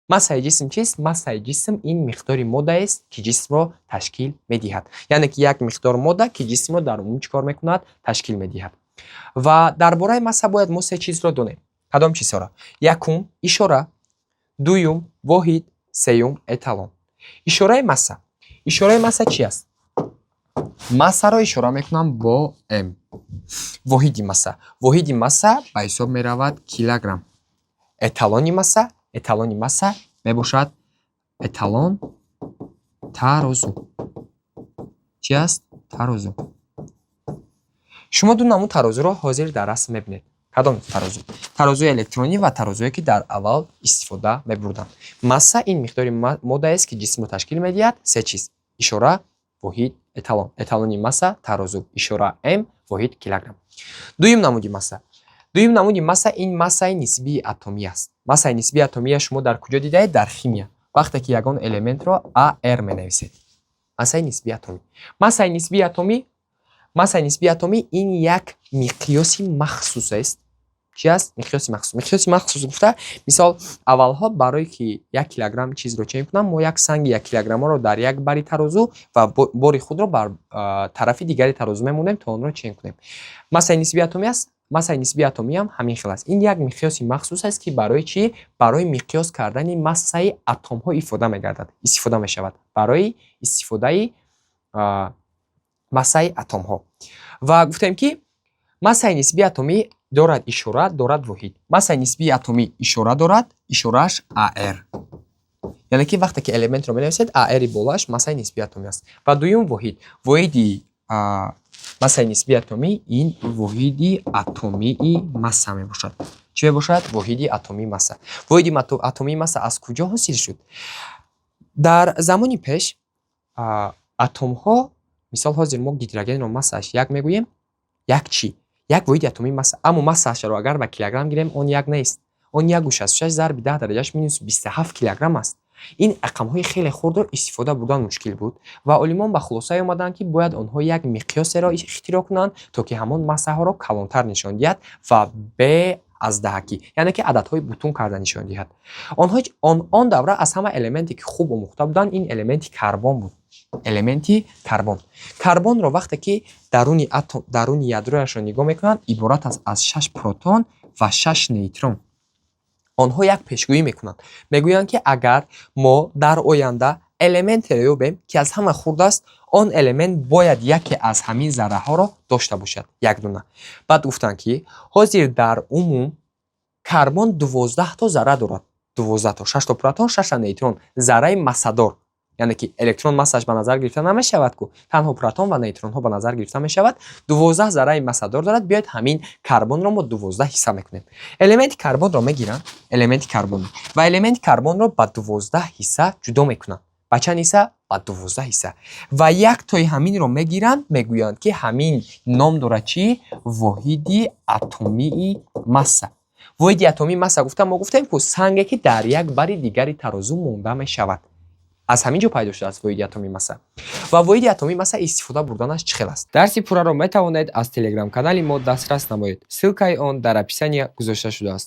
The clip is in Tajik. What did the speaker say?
Массаи ҷисм чист? Массаи ҷисм ин миқдори моддаест, ки ҷисмро ташкил медиҳад. Яъне ки як миқдор модда, ки ҷисмро дар умум чӣ кор мекунад? Ташкил медиҳад. Ва дар бораи масса бояд мо се чизро донем. Кадом чизҳоро? Якум, ишора, дуюм, воҳид, сеюм, эталон. Ишораи масса. Ишораи масса чи аст? Массаро ишора мекунам бо м. Воҳиди масса. Воҳиди масса ба ҳисоб меравад килограмм. Эталони масса, эталони масса мебошад эталон тарозу. Чӣ аст? Тарозу. Шумо ду намуд тарозуро ҳозир дар расм мебинед. Кадом тарозу? Тарозуи электронӣ ва тарозуе, ки дар аввал истифода мебурданд. Масса ин миқдори моддаест, ки ҷисмро ташкил медиҳад. Се чиз: ишора, воҳид, эталон. Эталони масса тарозу, ишора м, воҳид килограмм. Дуюм намуди масса. Дуюм намуди масса ин массаи нисбии атомӣ аст. Массаи нисбии атомия шумо дар куҷо дидаед? Дар химия, вақте ки ягон элементро ар менависед. Массаи нисбии атомӣ. Массаи нисбии атомӣ, массаи нисбии атомӣ ин як миқёси махсус аст. Чӣ аст? Миқёси махсус. Миқёси махсус гуфта, мисол, аввалҳо барое ки 1 килограмм чизро чен кунам, мо як санги 1 килограммаро дар як бари тарозу ва бори худро бар тарафи дигари тарозу мемонем, то онро чен кунем. Массаи нисбии атомӣ аст. Массаи нисбии атомиам ҳамин хел аст. Ин як миқёси махсус аст, ки барои чӣ? Барои миқёс кардани массаи атомҳо ифода мегардад, истифода мешавад барои истифодаи массаи атомҳо. Ва гуфтем, ки массаи нисбии атомӣ дорад ишора, дорад воҳид. Массаи нисбии атомӣ ишора дорад, ишорааш ар. Яъне ки вақте ки элементро менависед, ари болоаш массаи нисбии атомӣ аст. Ва дуюм, воҳид. Воҳиди массаи нисбии атомӣ ин воҳиди атомии масса мебошад. Чӣ мебошад? Воҳиди атомии масса. Воҳиди атомии масса аз куҷо ҳосил шуд? Дар замони пеш атомҳо, мисол, ҳозир мо гидрогенро массааш як мегӯем, як чӣ? Як воҳиди атомии масса. Аммо массаашро агар ба килограмм гирем, он як нест. Он 1,66 зарби 10 дараҷааш минус 27 килограмм аст. Ин рақамҳои хеле хурдро истифода бурдан мушкил буд ва олимон ба хулосае омаданд, ки бояд онҳо як миқёсеро ихтироъ кунанд, то ки ҳамон массаҳоро калонтар нишон диҳад ва бе аз даҳакӣ, яъне ки ададҳои бутун карда нишон диҳад. Онҳо он давра аз ҳама элементе, ки хуб омӯхта буданд, ин элементи карбон буд. Элементи карбон. Карбонро вақте ки даруни атом, даруни ядрояшро нигоҳ мекунанд, иборат аст аз шаш протон ва шаш нейтрон. Онҳо як пешгӯӣ мекунанд, мегӯянд, ки агар мо дар оянда элементеро ёбем, ки аз ҳама хурд аст, он элемент бояд яке аз ҳамин зарраҳоро дошта бошад, як дона. Баъд гуфтанд, ки ҳозир дар умум карбон 12 то зарра дорад, 12 то: шашто протон, шашта нейтрон, зарраи массадор. Яъне ки электрон массаш ба назар гирифта намешавад ку, танҳо протон ва нейтронҳо ба назар гирифта мешавад. 12 зарраи массадор дорад. Биёед, ҳамин карбонро мо 12 ҳисса мекунем. Элементи карбонро мегиранд, элементи карбонро, ва элементи карбонро ба 12 ҳисса ҷудо мекунанд. Ба чанд ҳисса? Ба 12 ҳисса. Ва яктои ҳаминро мегиранд, мегӯянд, ки ҳамин ном дорад чӣ? Воҳиди атомии масса. Воҳиди атомии масса гуфта, мо гуфтем ку, санге, ки дар як бари дигари тарозу монда мешавад, аз ҳамин ҷо пайдо шудааст воҳиди атомии масса. Ва воҳиди атомии масса истифода бурданаш чӣ хел аст? Дарси пурраро метавонед аз телеграм-канали мо дастрас намоед. Ссылкаи он дар описания гузошта шудааст.